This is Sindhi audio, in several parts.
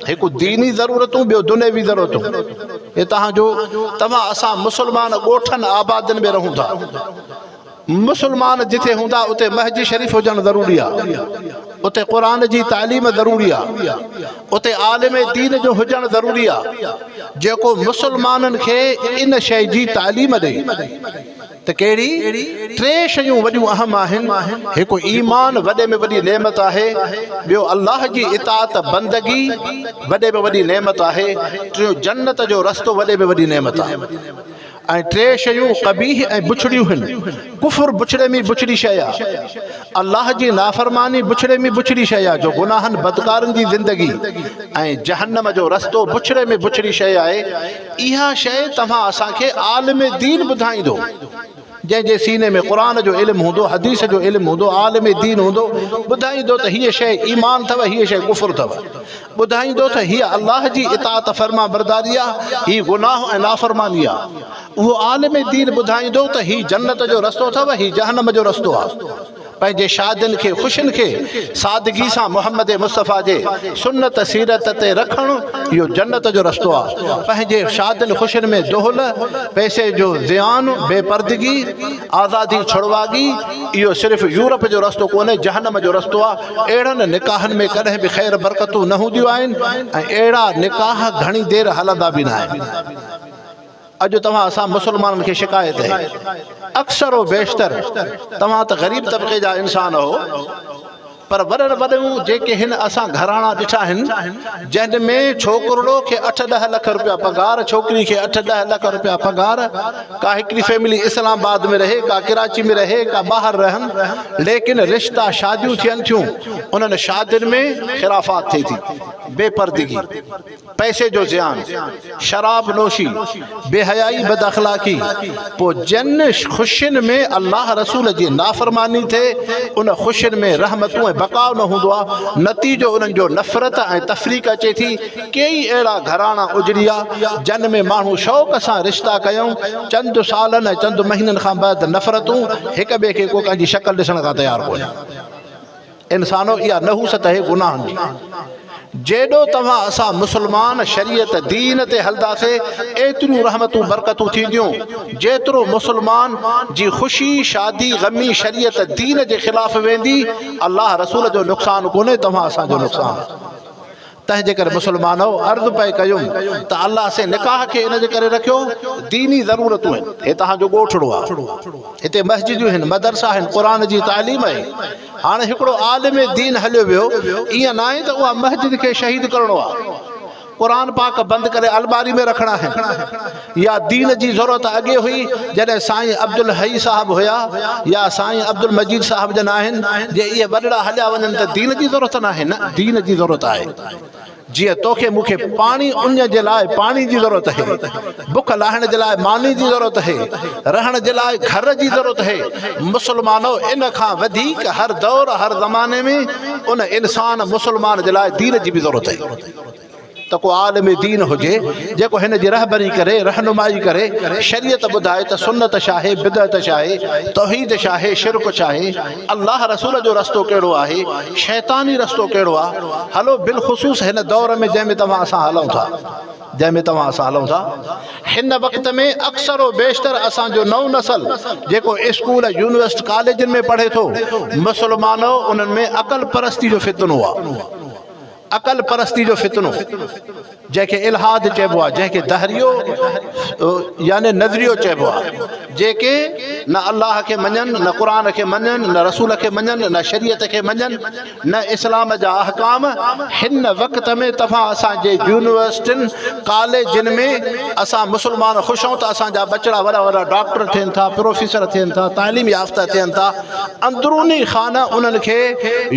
هڪ ديني ضرورتون ٻيو دنيوي ضرورتون. هي توهان جو توهان اسان مسلمان ڳوٺن آبادين ۾ رهون ٿا. مسلمان جٿي هوندا اتي مسجد شريف هجڻ ضروري آ. اتي قرآن جي تعليم ضروري آ. اتي عالم دين جو هجڻ ضروري آ. جيڪو مسلمانن کي ان شيء جي تعليم ڏئي. ته ڪهڙي؟ ٽي شيون وڏيون اهم آهن، هڪ ايمان وڏي ۾ وڏي نعمت آهي، ٻيو الله جي اطاعت، بندگي، وڏي ۾ وڏي نعمت آهي، ٽيون جنت جو رستو وڏي ۾ وڏي نعمت آهي. ۽ ٽي شيون قبيح ۽ بڇڙيون هن، ڪفر بڇڙي ۾ بڇڙي شيء آهي، الله جي نافرماني بڇڙي ۾ بڇڙي شيء آهي جو گناهن بدڪارن جي زندگي ۽ جهنم جو رستو بڇڙي ۾ بڇڙي شيء آهي، اها شيء توهان اسان کي عالم دين ٻڌائيندو، جنهن جي سيني ۾ قرآن جو علم هوندو، حديث جو علم هوندو، عالم دين هوندو، ٻڌائيندو ته هيء شيء ايمان اٿو، هيء شيء ڪفر اٿو. ٻڌائيندو ته هيء الله جي اطاعت فرمانبرداري آهي، هي گناهه ۽ نافرماني آهي. اهو عالم دين ٻڌائيندو ته هي جنت جو رستو اٿو، هي جهنم جو رستو آهي. پنهنجي شادين کي خوشين کي سادگي سان محمد مصطفيٰ جي سنت سيرت تي رکڻ اهو جنت جو رستو آهي. پنهنجي شادين خوشين ۾ دهل، پئسي جو زيان، بي پردگي، آزادي ڇڙواڳي اهو صرف يورپ جو رستو ڪونهي جهنم جو رستو آهي. اهڙن نڪاحن ۾ ڪڏهن به خير برڪتون نه هونديون آهن ۽ اهڙا نڪاح گهڻي دير هلندا به ناهن. اڄ توهان اسان مسلمانن کي شڪايت اهي. اڪثر و بيشتر توهان ته غريب طبقي جا انسان هو پر وڏن وڏيون جيڪي هن اسان گهراڻا ڏٺا آهن جنهن ۾ ڇوڪرڙو کي اٺ ڏهه لک روپيا پگهار ڇوڪري کي اٺ ڏهه لک روپيا پگهار ڪا هڪڙي فيملي اسلام آباد ۾ رهي ڪا ڪراچي ۾ رهي ڪا ٻاهر رهن ليڪن رشتا شاديون ٿين ٿيون انهن شادين ۾ خرافات ٿئي ٿي بي پردگي پئسي جو زيان، شراب نوشي، بي حيائي بد اخلاقي، پوء جن خوشين ۾ الله رسول جي نافرماني ٿئي ان خوشين ۾ رحمتون ۽ بقاء نه هوندو آهي، نتيجو انهن جو نفرت ۽ تفريق اچي ٿي، ڪيئي اهڙا گهراڻا اجڙيا جن ۾ ماڻهو شوق سان رشتا ڪيائون، چند سالن ۽ چند مهينن کان بعد نفرتون، هڪ ٻئي کي ڪو ڪنهن جي شڪل ڏسڻ کان تيار ڪونهي. انسانو اها نحوست آهي گناهن جي. جيڏو توهان اسان مسلمان شريعت دين تي هلداسي ايتريون رحمتون برڪتون ٿينديون. جيترو مسلمان جي خوشي شادي غمي شريعت دين جي خلاف ويندي الله رسول جو نقصان ڪونهي توهان اسان جو نقصان. تنهن جي ڪري مسلمانؤ! عرض پئي ڪيم ته الله سين نڪاح کي ان جي ڪري رکيو، ديني ضرورتون آهن، هي توهان جو ڳوٺڙو آهي، هتي مسجدون آهن، مدرسا آهن، قرآن جي تعليم آهي، هاڻي هڪڙو عالم دين هليو ويو، ائين ناهي ته اها مسجد کي شهيد ڪرڻو آهي، قرآن پاڪ بند ڪري الماري ۾ رکڻا آهن، يا دين جي ضرورت اڳي هئي جڏهن سائين عبدالحئي صاحب هيا يا سائين عبدالمجيد صاحب جن آهن جي اهي وڏڙا هليا وڃن ته دين جي ضرورت ناهي نه دين جي ضرورت آهي جيئن توکي مون کي پاڻي اڃ جي لاء پاڻي جي ضرورت آهي بک لاهڻ جي لاء ماني جي ضرورت آهي رهڻ جي لاء گهر جي ضرورت آهي مسلمانو ان کان وڌيڪ هر دور هر زماني ۾ ان انسان مسلمان جي لاء دين جي به ضرورت آهي. ته ڪو عالم دين هجي جيڪو هن جي رهبري ڪري، رهنمائي ڪري، شريعت ٻڌائي ته سنت ڇا آهي، بدعت ڇا آهي، توحيد ڇا آهي، شرڪ ڇا آهي، الله رسول جو رستو ڪهڙو آهي، شيطاني رستو ڪهڙو آهي، هلو بالخصوص هن دور ۾ جنهن ۾ توهان اسان هلون ٿا، جنهن ۾ توهان اسان هلون ٿا، هن وقت ۾ اڪثر و بيشتر اسان جو نئون نسل جيڪو اسڪول، يونيورسٽ، ڪاليجن ۾ پڙهي ٿو، مسلمانو انهن ۾ عقل پرستي جو فتنو آهي. عقل پرستي جو فتنو جنهن کي الحاد چئبو آهي جنهن کي دهريو يعني نظريو چئبو آهي جيڪي نه الله کي مڃن نه قرآن کي مڃن نه رسول کي مڃن نه شريعت کي مڃن نه اسلام جا احڪام هن وقت ۾ توهان اسان جي يونيورسٽين ڪاليجن ۾ اسان مسلمان خوش آهيون ته اسان جا ٻچڙا وڏا وڏا ڊاڪٽر ٿين ٿا پروفيسر ٿين ٿا تعليم يافته ٿين ٿا اندروني خانه انهن کي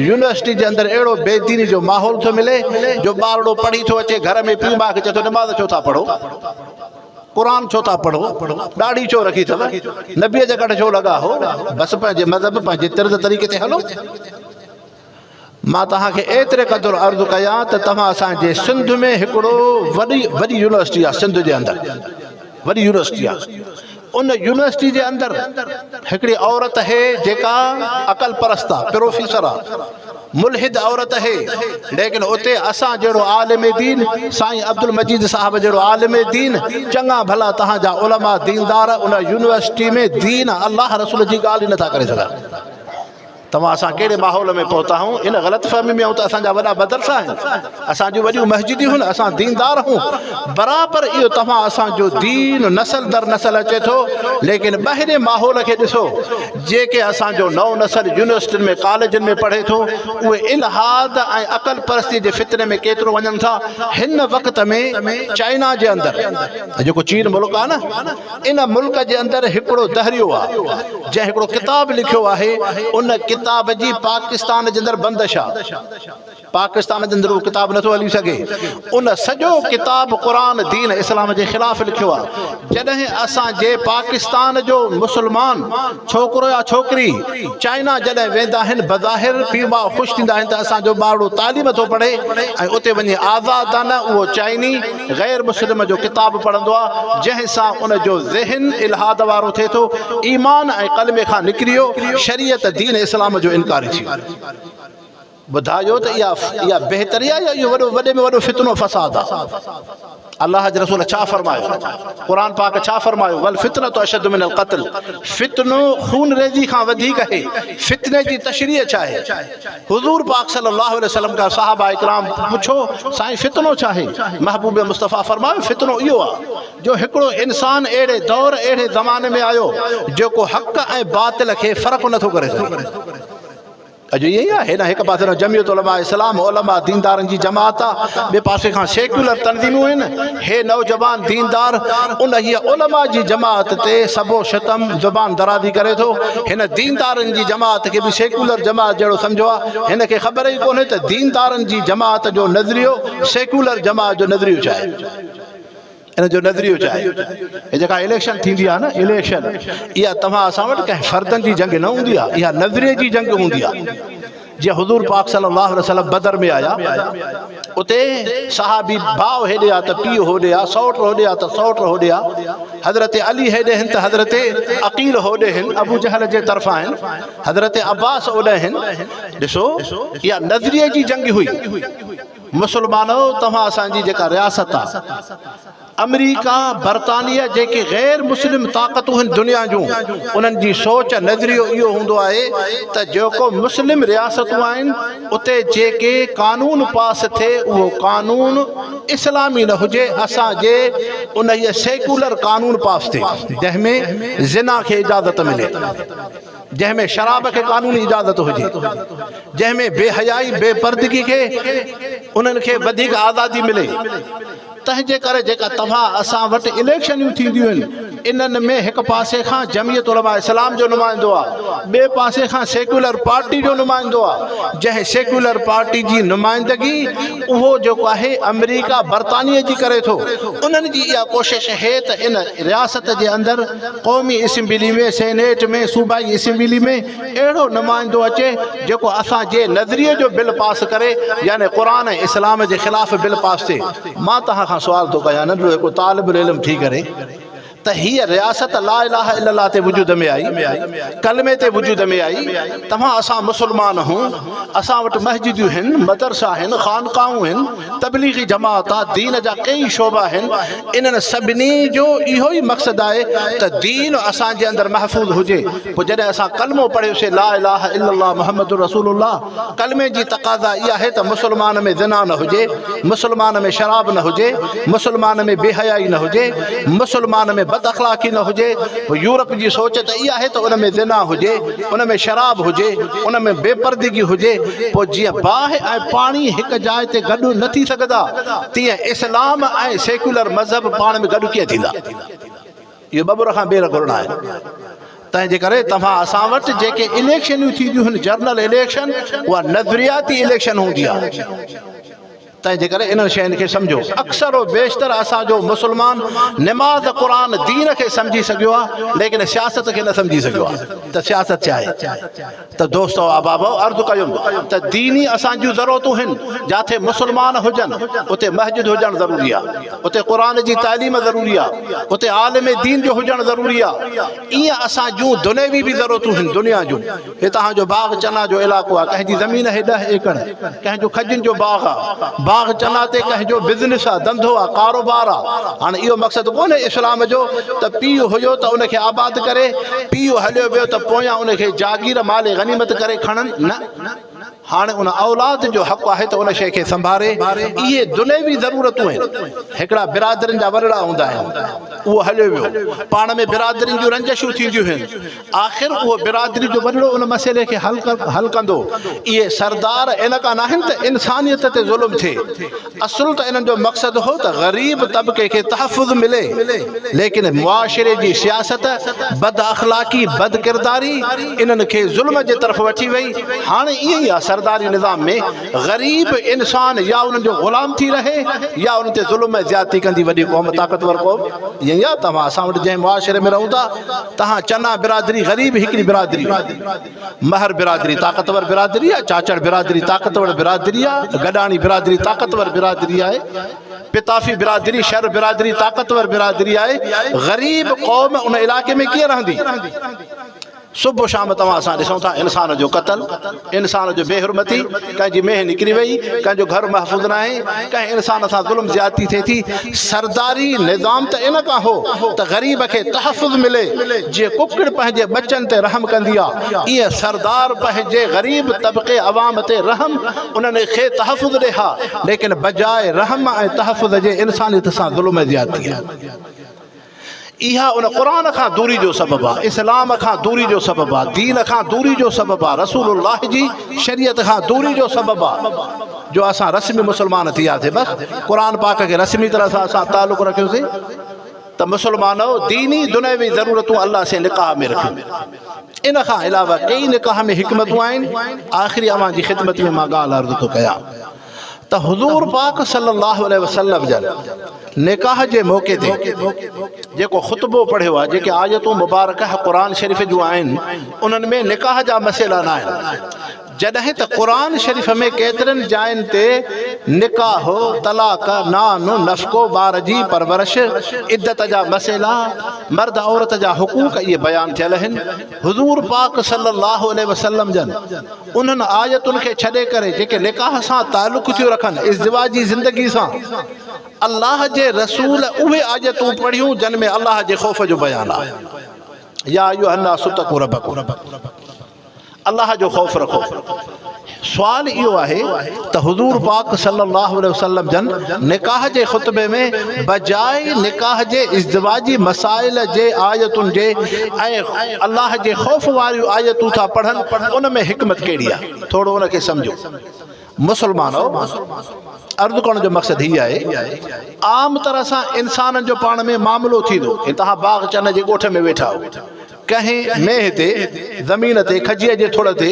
يونيورسٽي جي اندر اهڙو بي ديني جو ماحول ٿو ملي جو ٻارڙو پڙهي ٿو اچي گهر ۾ پيء ماء کي چئي ٿو نماز ڇو ٿا پڙهو قرآن ڇو ٿا پڙهو ڏاڙهي ڇو رکي اٿو نبي جي ڪڍ ڇو لڳا هو بس پنهنجي مذهب پنهنجي طرز طريقي تي هلو. مان توهان کي ايتري قدر عرض ڪيان ته توهان اسان جي سنڌ ۾ هڪڙو وڏي وڏي يونيورسٽي آهي سنڌ جي اندر وڏي يونيورسٽي آهي ان يونيورسٽي جي اندر هڪڙي عورت اهي جيڪا عقل پرست آ، پروفيسر آ، ملحد عورت اهي، ليڪن اتي اسان جهڙو عالم دين، سائين عبدالمجيد صاحب جهڙو عالم دين، چڱا ڀلا تهان جا علماء ديندار ان يونيورسٽي ۾ دين الله رسول جي ڳالهه ئي نٿا ڪري سگهن. توهان اسان ڪهڙي ماحول ۾ پهتا آهيون ان غلط فهمي ۾ آهيون ته اسان جا وڏا مدرسا آهن اسان جون وڏيون مسجديون آهن اسان ديندار آهيون برابر اهو توهان اسان جو دين نسل در نسل اچي ٿو ليڪن ٻاهرين ماحول کي ڏسو جيڪي اسان جو نئون نسل يونيورسٽين ۾ ڪاليجن ۾ پڙهي ٿو اهي الحاد ۽ عقل پرستي جي فتني ۾ ڪيترو وڃن ٿا هن وقت ۾ چائنا جي اندر جيڪو چين ملڪ آهي نه ان ملڪ جي اندر هڪڙو دهريو آ جنهن هڪڙو ڪتاب لکيو آهي ان ڪتاب جي پاڪستان جي اندر بندش آ پاڪستان جي اندر اهو ڪتاب نٿو هلي سگهي ان سڄو ڪتاب قرآن دين اسلام جي خلاف لکيو آ جڏهن اسان جي پاڪستان جو مسلمان ڇوڪرو يا ڇوڪري چائنا جڏهن ويندا آهن بظاهر پيء ماء خوش ٿيندا آهن ته اسان جو ٻارڙو تعليم ٿو پڙهي ۽ اتي وڃي آزادانه اهو چائني غير مسلم جو ڪتاب پڙهندو آهي جنهن سان ان جو ذهن الحاد وارو ٿئي ٿو ايمان ۽ ڪلمي کان نڪري ويو شريعت دين اسلام جو انڪاري ٿي ويو. ٻڌايو ته اها اها بهتري آهي يا اهو وڏو وڏي ۾ وڏو فتنو فساد آهي الله جي رسول ڇا فرمايو قرآن پاڪ ڇا فرمايو والفتنه اشد من القتل فتنو خون ريزي کان وڌيڪ آهي فتني جي تشريح ڇا آهي حضور پاڪ صلي الله عليه وسلم کان صحابه اڪرام پڇو سائين فتنو ڇا آهي محبوب مصطفيٰ فرمايو فتنو اهو آهي جو هڪڙو انسان اهڙي دور اهڙي زماني ۾ آيو جيڪو حق ۽ باطل کي فرق نٿو ڪري سگهي اڄ ائين ئي آهي، هيڏانهن هڪ پاسي کان جمعيت علماء اسلام، علماء ديندارن جي جماعت آ، ٻئي پاسي کان سيڪيولر تنظيمون آهن، هي نوجوان ديندار انهيء علماء جي جماعت تي سب و شتم، زبان درازي ڪري ٿو، هن ديندارن جي جماعت کي به سيڪيولر جماعت جهڙو سمجهيو آ، هن کي خبر ئي ڪونهي ته ديندارن جي جماعت جو نظريو سيڪيولر جماعت جو نظريو ڇا آهي. ان جو نظريو ڇا آهي؟ هي جيڪا اليڪشن ٿيندي آهي نه اليڪشن اها توهان اسان وٽ ڪنهن فردن جي جنگ نه هوندي آهي اها نظريي جي جنگ هوندي آهي جيئن حضور پاڪ صلي الله عليه وسلم بدر ۾ آيا اتي صحابي ڀاء هيڏي آ ته پيء هوڏي آ سئوٽ هوڏي آ ته سئوٽ هوڏي آ حضرت علي هيڏي هن ته حضرت عقيل هوڏي هن ابو جهل جي طرفان آهن حضرت عباس اوڏي هن ڏسو اها نظريي جي جنگ هئي مسلمانؤ توهان اسان جي جيڪا رياست آ آمريڪا برطانيه جيڪي غير مسلم طاقتون هن دنيا جون انهن جي سوچ نظريو اهو هوندو آهي ته جيڪو مسلم رياستون آهن اتي جيڪي قانون پاس ٿئي اهو قانون اسلامي نه هجي اسان جي انهي سيڪولر قانون پاس ٿئي جنهن ۾ زنا کي اجازت ملي. جنهن ۾ شراب کي قانوني اجازت هجي، جنهن ۾ بي حيائي، بي پردگي کي انهن کي وڌيڪ آزادي ملي. تنهن جي ڪري جيڪا توهان اسان وٽ اليڪشنيون ٿينديون آهن، انهن ۾ هڪ پاسي کان جمعيت علماء اسلام جو نمائندو آهي، ٻئي پاسي کان سيڪيولر پارٽي جو نمائندو آهي، جنهن سيڪيولر پارٽي جي نمائندگي اهو جيڪو آهي آمريڪا برطانيه جي ڪري ٿو، انهن جي اها ڪوشش اهي ته ان رياست جي اندر قومي اسيمبلي ۾، سينيٽ ۾، صوبائي اسيمبلي ۾ اهڙو نمائندو اچي جيڪو اسان جي نظريي جو بل پاس ڪري يعني قرآن ۽ اسلام جي خلاف بل پاس ٿئي. مان توهان کان سوال ٿو ڪيان ننڍڙو هڪ طالب العلم ٿي ڪري ته هيء رياست لا اله الا الله تي وجود ۾ آئي، ڪلمي تي وجود ۾ آئي، توهان اسان مسلمان هون، اسان وٽ مسجديون هن، مدرسا هن، خانقاهون هن، تبليغي جماعت آ، دين جا ڪيئي شعبا آهن، انهن سڀني جو اهو ئي مقصد آهي ته دين اسان جي اندر محفوظ هجي، پوء جڏهن اسان ڪلمو پڙهيوسين لا اله الا الله محمد رسول الله، ڪلمي جي تقاضا اها آهي ته مسلمان ۾ زنا نه هجي، مسلمان ۾ شراب نه هجي، مسلمان ۾ بي حيائي نه هجي، مسلمان ۾ بد اخلاقي نه هجي، پوء يورپ جي سوچ ته اها آهي ته ان ۾ زنا هجي، ان ۾ شراب هجي، ان ۾ بي پردگي هجي، پوء جيئن باهه ۽ پاڻي هڪ جاء تي گڏ نه ٿي سگهندا، تيئن اسلام ۽ سيڪيولر مذهب پاڻ ۾ گڏ ڪيئن ٿيندا؟ اهو ٻٻر کان ٻير گهرڻا آهن. تنهن جي ڪري توهان اسان وٽ جيڪي اليڪشنيون ٿينديون آهن، جنرل اليڪشن، اها نظرياتي اليڪشن هوندي آهي. تنهن جي ڪري انهن شين کي سمجهو. اڪثر و بيشتر اسان جو مسلمان نماز، قرآن، دين کي سمجهي سگهيو آهي ليڪن سياست کي نه سمجهي سگهيو آهي ته سياست ڇا آهي. ته دوستو احبابو عرض ڪيم ته ديني اسان جون ضرورتون هن، جاٿي مسلمان هجن اتي مسجد هجڻ ضروري آهي، اتي قرآن جي تعليم ضروري آهي، اتي عالم دين جو هجڻ ضروري آهي. ايئن اسان جون دنيوي به ضرورتون هن، دنيا جون. هي توهان جو باغ چنا جو علائقو آهي، ڪنهن جي زمين آهي ڏهه ايڪڙ، ڪنهن جو کجين جو باغ آهي، باغ چنا تي ڪنهن جو بزنس آهي، ڌنڌو آهي، ڪاروبار آهي. هاڻي اهو مقصد ڪونهي اسلام جو ته پيء هيو ته ان کي آباد ڪري، پيء هليو ويو ته پويان ان کي جاگير مال غنيمت ڪري کڻن، نه. هاڻي ان اولاد جو حق آهي ته ان شيء کي سنڀاري. اهي دنيوي ضرورتون آهن. هڪڙا برادرين جا وڏڙا هوندا آهن، اهو هليو ويو، پاڻ ۾ برادرين جون رنجشون ٿينديون هن، آخر اهو برادري جو وڏڙو ان مسئلي کي حل ڪندو. اهي سردار ان ڪا ناهن ته انسانيت تي ظلم ٿئي. اصل ته انهن جو مقصد هو ته غريب طبقي کي تحفظ ملي، ليڪن معاشري جي سياست، بد اخلاقي، بد ڪرداري انهن کي ظلم جي طرف وٺي وئي. هاڻي ائين ئي آهي سرداري نظام ۾ غريب انسان يا انهن جو غلام ٿي رهي يا انهن تي ظلم ۽ زيادتي ڪندي وڏي قوم طاقتور قوم. ائين ئي آهي توهان اسان وٽ جنهن معاشري ۾ رهون ٿا توهان چنا برادري غريب هڪڙي برادري مهر برادري طاقتور برادري آهي چاچڙ برادري طاقتور برادري آهي گڏاڻي برادري طاقتور برادري آهي پتافي برادري شر برادري طاقتور برادري آهي غريب قوم ان علائقي ۾ ڪيئن رهندي؟ صبح شام توهان اسان ڏسون ٿا انسان جو قتل، انسان جو بي حرمتي، ڪنهن جي مينهن نڪري وئي، ڪنهن جو گهر محفوظ ناهي، ڪنهن انسان سان ظلم زيادتي ٿئي ٿي، سرداري نظام ته ان کان هو ته غريب کي تحفظ ملي، جيئن ڪڪڙ پنهنجي ٻچن تي رحم ڪندي آ، ايئن سردار پنهنجي غريب طبقي عوام تي رحم انهن کي تحفظ ڏي ها، ليڪن بجاء رحم ۽ تحفظ جي انسانيت سان ظلم ۽ زيادتي آ. اها ان قرآن کان دوري جو سبب آ، اسلام کان دوري جو سبب آ، دين کان دوري جو سبب آ، رسول الله جي شريعت کان دوري جو سبب آ جو اسان رسمي مسلمان ٿي وياسين بس قرآن پاڪ کي رسمي طرح سان اسان تعلق رکيوسين ته مسلمانو ديني دنيوي ضرورتون الله سين نڪاح ۾ رکيون ان کان علاوه ڪئي نڪاح ۾ حڪمتون آهن آخري اوهان جي خدمت ۾ مان ڳالهه عرض ٿو ڪيان ته حضور پاڪ صلي الله عليه وسلم جن نڪاح جي موقعي تي جيڪو خطبو پڙهيو آهي جيڪي آيتون مبارڪه قرآن شريف جون آهن انهن ۾ نڪاح جا مسئلا نه آهن جڏهن ته قرآن شريف ۾ ڪيترين جاين تي نڪاح، طلاق، نان، نفقو، ٻار جي پرورش، عدت جا مسئلا، مرد عورت جا حقوق اهي بيان ٿيل آهن. حضور پاڪ صلي الله عليه وسلم جن انهن آيتن کي ڇڏي ڪري جيڪي نڪاح سان تعلق ٿيون رکن، ازدواجي زندگي سان، الله جي رسول اهي آيتون پڙهيون جن ۾ الله جي خوف جو بيان آهي. يا ايها الناس اتقوا ربڪم الله جو خوف رکو. سوال اهو آهي ته حضور پاڪ صلي الله عليه وسلم جن نڪاح جي خطبي ۾ بجاء نڪاح جي ازدواجي مسائل جي آيتن جي ۽ الله جي خوف واريون آيتون ٿا پڙهن ان ۾ حڪمت ڪهڙي آهي ٿورو ان کي سمجهو مسلمانو عرض ڪرڻ جو مقصد هي آهي عام طرح سان انسانن جو پاڻ ۾ معاملو ٿيندو توهان باغ چن جي ڳوٺ ۾ ويٺا آهيو ڪنهن مينهن تي، زمين تي، کجيء جي ٿڙ تي،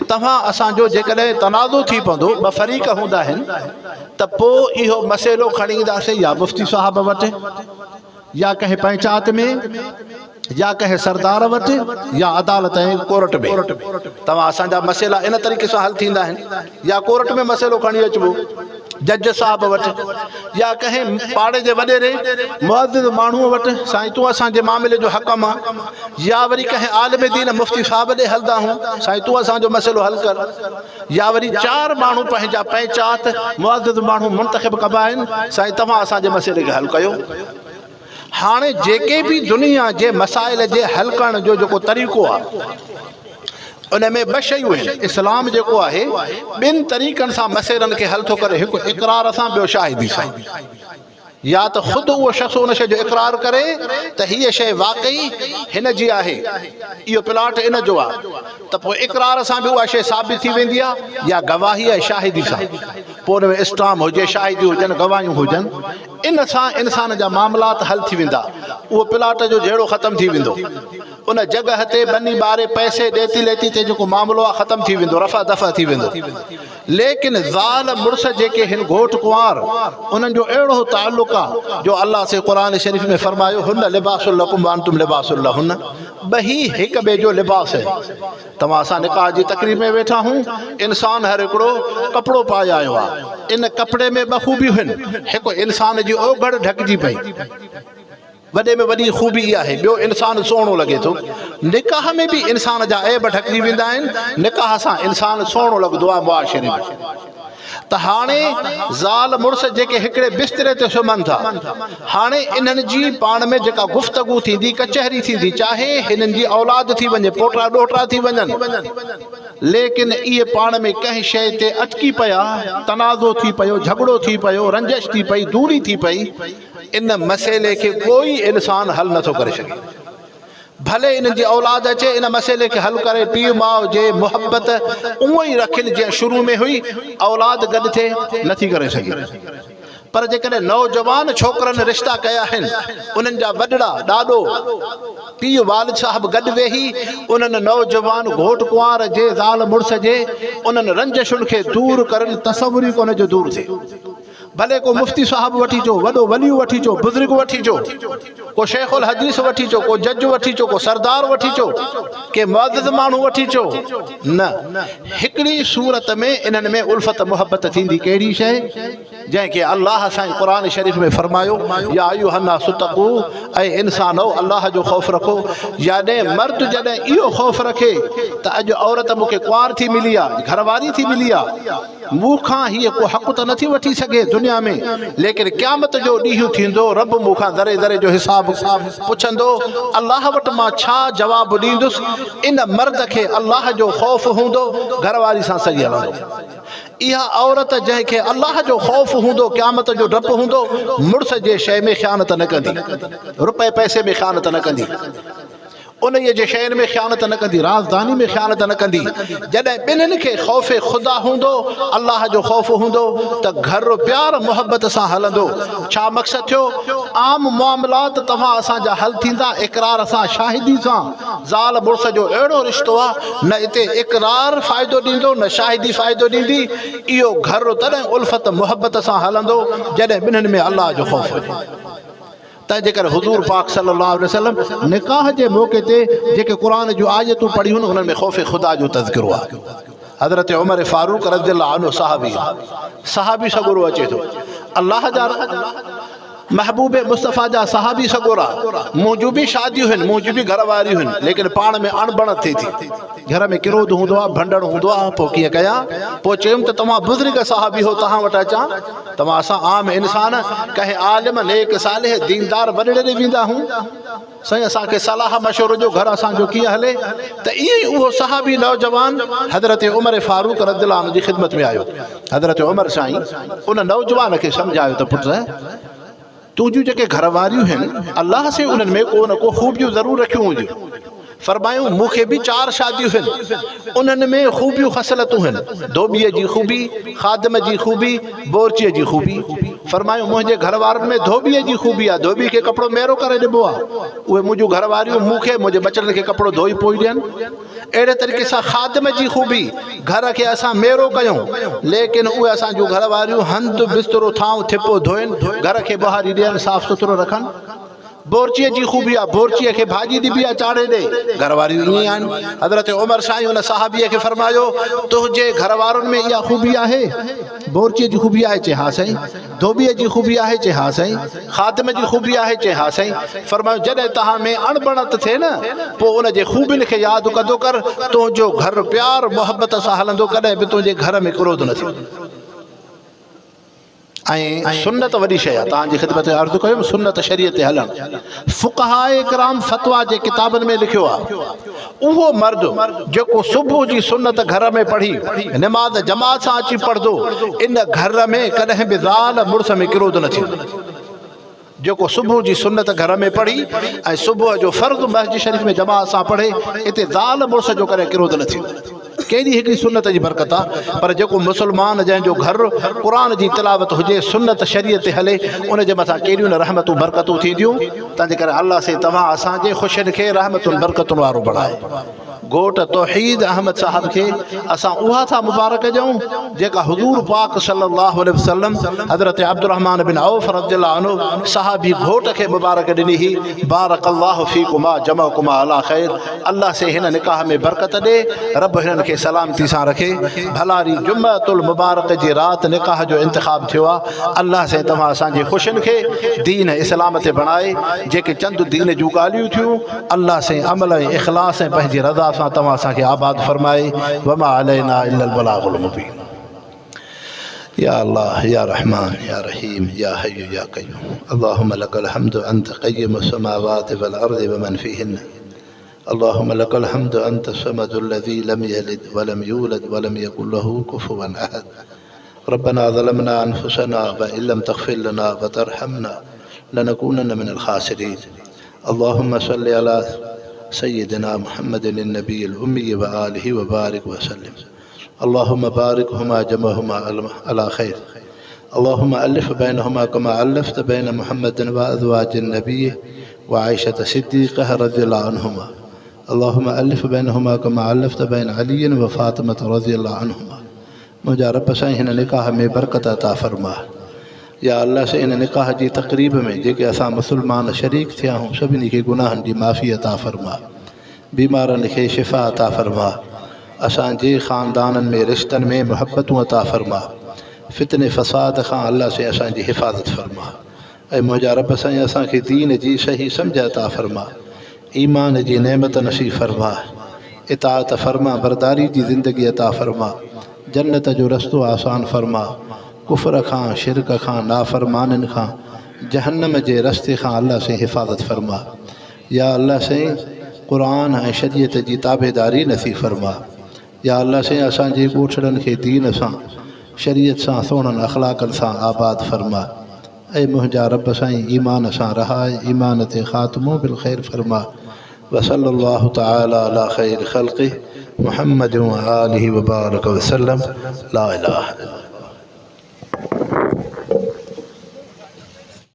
توهان اسان جو جيڪڏهن تنازعو ٿي پوندو، ٻه فريق هوندا آهن، ته پوء اهو مسئلو کڻي اينداسين يا مفتي صاحب وٽ، يا ڪنهن پئنچات ۾، يا ڪنهن سردار وٽ، يا عدالت ۽ ڪورٽ ۾. توهان اسان جا مسئلا ان طريقي سان حل ٿيندا آهن، يا ڪورٽ ۾ مسئلو کڻي اچبو. جج صاحب وٽ يا ڪنهن پاڙي جي وڏيري معزز ماڻهوء وٽ، سائين تون اسان جي معاملي جو حڪم آ، يا وري ڪنهن عالم دين مفتي صاحب ڏي هلندا هون، سائين تون اسان جو مسئلو حل ڪر، يا وري چار ماڻهو پنهنجا پئنچات معزز ماڻهو منتخب ڪبا آهن، سائين توهان اسان جي مسئلي کي حل ڪيو. هاڻي جيڪي به دنيا جي مسائل جي حل ڪرڻ جو جيڪو طريقو آ، ان ۾ ٻه شيون آهن، اسلام جيڪو آهي ٻن طريقن سان مسئلن کي حل ٿو ڪري، هڪ اقرار سان ٻيو شاهدي سان. يا ته خود اهو شخص ان شيء جو اقرار ڪري ته هيء شيء واقعي هن جي آهي، اهو پلاٽ ان جو آهي ته پوء اقرار سان به اها شيء ثابت ٿي ويندي آهي يا گواهي ۽ شاهدي سان، پوء ان ۾ اسٽام هجي، شاهديون هجن، گواهيون هجن، ان سان انسان جا معاملات حل ٿي ويندا، اهو پلاٽ جو جهيڙو ختم ٿي ويندو. ان جڳهه تي ٻني ٻاري پئسي ڏيتي ليتي تي جيڪو معاملو آهي ختم ٿي ويندو، رفع دفع ٿي ويندو. ليڪن زال مڙس جيڪي هن گهوٽ ڪنوار انهن جو اهڙو تعلق آ جو الله سائين قرآن شريف ۾ فرمايو هن لباس لڪم وانتم لباس لهن ٻهي هڪ ٻئي جو لباس آهن. توهان اسان نڪاح جي تقريب ۾ ويٺا هون انسان هر هڪڙو ڪپڙو پائي آيو آ ان ڪپڙي ۾ ٻه خوبيون هن هڪ انسان جي اوگهڙ ڍڪجي پئي. وڏي ۾ وڏي خوبي اها آهي، ٻيو انسان سهڻو لڳي ٿو. نڪاح ۾ به انسان جا عيب ڍڪجي ويندا آهن، نڪاح سان انسان سهڻو لڳندو آهي معاشري ۾. ته هاڻي زال مڙس جيڪي هڪڙي بستري تي سمهن ٿا، هاڻي انهن جي پاڻ ۾ جيڪا گفتگو ٿيندي، ڪچهري ٿيندي، چاهي هنن جي اولاد ٿي وڃي، پوٽا ڏوهٽا ٿي وڃن، ليڪن اهي پاڻ ۾ ڪنهن شيء تي اٽڪي پيا، تنازعو ٿي پيو، جهڳڙو ٿي پيو، رنجش ٿي پئي، دوري ٿي پئي، ان مسئلي کي ڪوئي انسان حل نٿو ڪري سگهي. ڀلي انهن جي اولاد اچي ان مسئلي کي حل ڪري پيء ماء جي محبت اونئن ئي رکين جيئن شروع ۾ هئي اولاد گڏ ٿئي نٿي ڪري سگهي. پر جيڪڏهن نوجوان ڇوڪرن رشتا ڪيا آهن انهن جا وڏڙا ڏاڏو پيء والد صاحب گڏ ويهي انهن نوجوان گهوٽ ڪنوار جي زال مڙس جي انهن رنجشن کي دور ڪرن تصور ئي ڪونهي جو دور ٿئي. ڀلي ڪو مفتي صاحب وٺي اچو، وڏو ولي وٺي اچو، بزرگ وٺي اچو، ڪو شيخ الحديث وٺي اچو، ڪو جج وٺي اچو، ڪو سردار وٺي اچو، ڪي معزز ماڻهو وٺي اچو، نه، هڪڙي صورت ۾ انهن ۾ الفت محبت ٿيندي، ڪهڙي شيء؟ جنهن کي الله سائين قرآن شريف ۾ فرمايو، يا ايها الناس اتقوا، اي انسانؤ الله جو خوف رکو، يعني مرد جڏهن اهو خوف رکي ته اڄ عورت مون کي ڪنوار ٿي ملي آ، گهر واري ٿي ملي آ، مون کان هيء ڪو حق ته نٿي وٺي سگهي دنيا ۾، ليڪن قيامت جو ڏينهن ٿيندو، رب مون کان ذري ذري جو حساب پڇندو، الله وٽ مان ڇا جواب ڏيندس؟ ان مرد کي الله جو خوف هوندو، گهر واري سان صحيح هلندو. اها عورت جنهن کي الله جو خوف هوندو، قيامت جو ڊپ هوندو، مڙس جي شيء ۾ خيانت نه ڪندي، رپئي پئسي ۾ خيانت نه ڪندي. انهيء جي شين ۾ خيانت نه ڪندي، رازداني ۾ خيانت نه ڪندي. جڏهن ٻنهين کي خوف خدا هوندو، الله جو خوف هوندو ته گهر پيار محبت سان هلندو. ڇا مقصد ٿيو؟ عام معاملات توهان اسان جا حل ٿيندا اقرار سان، شاهدي سان. زال مڙس جو اهڙو رشتو آ، نه اتي اقرار فائدو ڏيندو نه شاهدي فائدو ڏيندي. اهو گهر تڏهن الفت محبت سان هلندو جڏهن ٻنهين ۾ الله جو خوف هجي. تنهن جي ڪري حضور پاڪ صلي الله عليه وسلم نڪاح جي موقعي تي جيڪي قرآن جون آيتون پڙهيون انهن ۾ خوف خدا جو تذڪرو آهي. حضرت عمر فاروق رضي الله عنه صحابي صحابي سڳورو اچي ٿو الله جا محبوب مصطفيٰ جا صحابي سڳورا منهنجون به شاديون هن منهنجون به گهر واريون هن ليڪن پاڻ ۾ اڻبڻت ٿي ٿي گهر ۾ ڪروڌ هوندو آهي ڀنڊڻ هوندو آهي پوء ڪيئن ڪيان پوء چيم ته توهان بزرگ صحابي هو توهان وٽ اچان توهان اسان عام انسان ڪنهن عالم، نيڪ صالح، ديندار وڏڙي ڏي ويندا هون. سائين اسان کي صلاح مشورو ڏيو گهر اسان جو ڪيئن هلي ته ائين ئي اهو صحابي نوجوان حضرت عمر فاروق رضي الله عنه جي خدمت ۾ آيو. حضرت عمر سائين ان نوجوان کي سمجهايو ته پٽ تنهنجون جيڪي گهر واريون هن الله سائين انهن ۾ ڪو نه ڪو خوبيون ضرور رکيون هونديون. فرمايائون، مون کي به چار شاديون هن، انهن ۾ خوبيون خصلتون هن، ڌوٻيء جي خوبي، خادم جي خوبي، بورچيء جي خوبي. فرمايائون، منهنجي گهر وارن ۾ ڌوٻيء جي خوبي آهي، ڌوٻي کي ڪپڙو ميرو ڪري ڏبو آهي، اهي منهنجون گهر واريون مون کي، منهنجي ٻچڙن کي ڪپڙو ڌوئي پوئي ڏين. اهڙي طريقي سان خادم جي خوبي، گهر کي اسان ميرو ڪيون، ليڪن اهي اسان جون گهر واريون هنڌ، بسترو، ٿانو ٿپو ڌوئن، گهر کي ٻهاري ڏين، صاف سٿرو رکن. بورچيء جي خوبي آ، بورچيء کي ڀاڄي ڏبي آ چاڙهي ڏي. گهر واريون ائين ئي آهن. حضرت عمر سائين ان صحابيء کي فرمايو، تنهنجي گهر وارن ۾ اها خوبي آهي؟ بورچيء جي خوبي آهي؟ چي ها سائين. ڌوٻيء جي خوبي آهي؟ چي ها سائين. خادم جي خوبي آهي؟ چي ها سائين. فرمايو، جڏهن توهان ۾ اڻبڻت ٿئي نه، پوء ان جي خوبين کي ياد ڪندو ڪر، تنهنجو گهر پيار محبت سان هلندو، ڪڏهن به تنهنجي گهر ۾ ڪروڌ نه ٿيندو. ۽ سنت وڏي شيء آهي توهان جي خدمت ۾ عرض ڪيم سنت شريعت تي هلڻ فقهاء ڪرام فتويٰ جي ڪتابن ۾ لکيو آهي اهو مرد جيڪو صبح جي سنت گهر ۾ پڙهي نماز جماعت سان اچي پڙهندو ان گهر ۾ ڪڏهن به زال مڙس ۾ ڪروڌ نه ٿيندو جيڪو صبح جي سنت گهر ۾ پڙهي ۽ صبح جو فرض مسجد شريف ۾ جماعت سان پڙهي اتي زال مڙس جو ڪڏهن ڪروڌ نه ٿيندو. ڪهڙي هڪڙي سنت جي برڪت آ، پر جيڪو مسلمان جنهن جو گهر قرآن جي تلاوت هجي، سنت شريعت تي هلي، ان جي مٿان ڪيڏيون نه رحمتون برڪتون ٿينديون، تنهنجي ڪري الله سائين توهان اسان جي خوشين کي رحمتن برڪتن وارو بڻائي. گهوٽ توحيد احمد صاحب کي اسان اها ٿا مبارڪ ڏيون جيڪا حضور پاڪ صلي الله عليه وسلم حضرت عبدالرحمان بن عوف رضي الله عنه صحابي گهوٽ کي مبارڪ ڏني هئي، بارڪ الله فيڪما جمعڪما علي خير، الله سي هن نڪاح ۾ برڪت ڏي، رب هنن کي سلامتي سان رکي، ڀلاري جمعة المبارڪ جي رات نڪاح جو انتخاب ٿيو آ، الله سائين توهان اسان جي خوشين کي دين اسلام تي بڻائي، جيڪي چند دين جون ڳالهيون ٿيون، الله سائين عمل ۽ اخلاص ۽ پنهنجي رضا سان توهان اسان کي آباد فرمائي، وما علينا الا البلاغ المبين. يا الله يا رحمان يا رحيم يا حي يا قيوم اللهم لك الحمد أنت قيم السماوات والأرض ومن فيهن اللهم لك الحمد أنت الصمد الذي لم يلد ولم يولد ولم يكن له كفوا أحد ربنا ظلمنا أنفسنا وإن لم تغفر لنا وترحمنا لنكونن من الخاسرين اللهم صل على سيدنا محمد النبي الأمي وآله وبارك وسلم اللهم باركهما جمعهما على خير اللهم ألف بينهما كما ألفت بين محمد وأزواج النبي وعائشة صديقة رضي الله عنهما اللهم ألف بينهما كما ألفت بين علي وفاطمة رضي الله عنهما منهنجا رب سائين هن نڪاح ۾ برڪت عطا فرما يا الله سائين هن نڪاح جي تقريب ۾ جيڪي اسان مسلمان شريڪ ٿيا آهيون سڀني کي گناهن جي معافي عطا فرما بيمارن کي شفا عطا فرما اسان جي خاندانن ۾ رشتن ۾ محبتون عطا فرما فتني فساد کان الله سائين اسان جي حفاظت فرما اي منهنجا رب سائين اسان کي دين جي صحيح سمجھ عطا فرما ايمان جي نعمت نصيب فرما اطاعت فرما برداري جي زندگي عطا فرما جنت جو رستو آسان فرما ڪفر کان شرڪ کان نافرمانين کان جهنم جي رستي کان الله سائين حفاظت فرما يا الله سائين قرآن ۽ شريعت جي تابعداري نصيب فرما يا الله سائين اسان جي ڳوٺڙن کي دين سان شريعت سان سهڻن اخلاقن سان آباد فرما اي منهنجا رب سائين ايمان سان رهائي ايمان تي خاتمو بالخير فرما وصلى الله تعالى على خير خلقه محمد وآله وبارك وسلم لا اله الا.